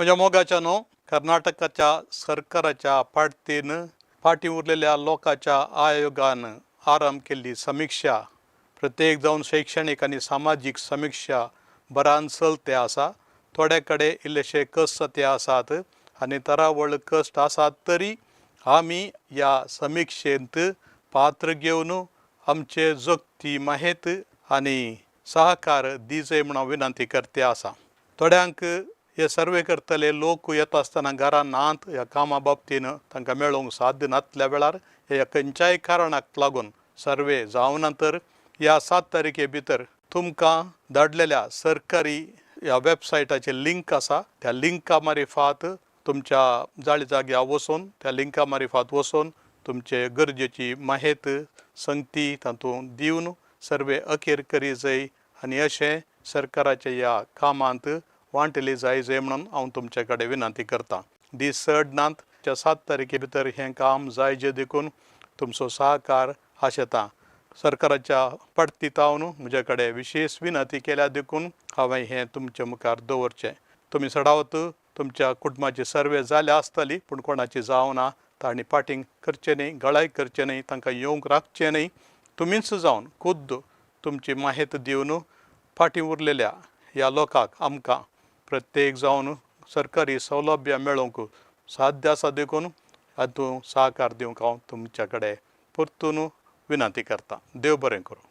म्हज्या मोगाच्यानो, कर्नाटकाच्या सरकाराच्या पाडतीन फाटीं उरलेल्या लोकांच्या आयोगान आरंभ केल्ली समिक्षा, प्रत्येक जावन शैक्षणीक आनी सामाजीक समिक्षा बरान चलते आसा. थोडे कडेन इल्लेशे कश्ट ते आसात आनी तरावळ कश्ट आसात, तरी आमी ह्या समिक्षेंत पात्र घेवन आमचे जोगती माहेत आनी सहकार दिजय म्हूण हांव विनंती करते आसा. थोड्यांक हे सर्वे करतले लोक येता आसतना घरां नात, ह्या कामा बाबतीन तांकां मेळोवंक साध्य नातल्या वेळार ह्या खंयच्याय कारणाक लागून सर्वे जावना, तर ह्या 7 तारखे भितर तुमकां धाडलेल्या सरकारी ह्या वेबसायटाचे लिंक आसा, त्या लिंका मारिफात तुमच्या जाळी जाग्यार वचून, त्या लिंका मारिफात वचून तुमचे गरजेची माहेत संगती तातूंत दिवन सर्वे अखेर करी जाय आनी अशें सरकाराच्या ह्या कामांत वांटली जाय जाय म्हणून हांव तुमचे कडेन विनंती करतां. दीस चड नात, त्या 7 तारखे भितर हें काम जाय जे देखून तुमचो सहकार आशेता. सरकाराच्या पडतीतावन म्हजे कडेन विशेश विनंती केल्या देखून हांवें हें तुमचे मुखार दवरचें. तुमी चडावत तुमच्या कुटुंबाची सर्वे जाल्या आसतली, पूण कोणाची जावना तांणी पाटींग करचें न्हय, गळाय करचें न्हय, तांकां येवंक राखचें न्हय. तुमीच जावन खुद्द तुमची माहेत दिवन फाटीं उरलेल्या ह्या लोकांक आमकां प्रत्येक जावन सरकारी सौलभ्य मेळोवंक साध्य आसा देखून हातूंत सहकार दिवंक हांव तुमच्या कडेन परतून विनंती करतां. देव बरें करूं.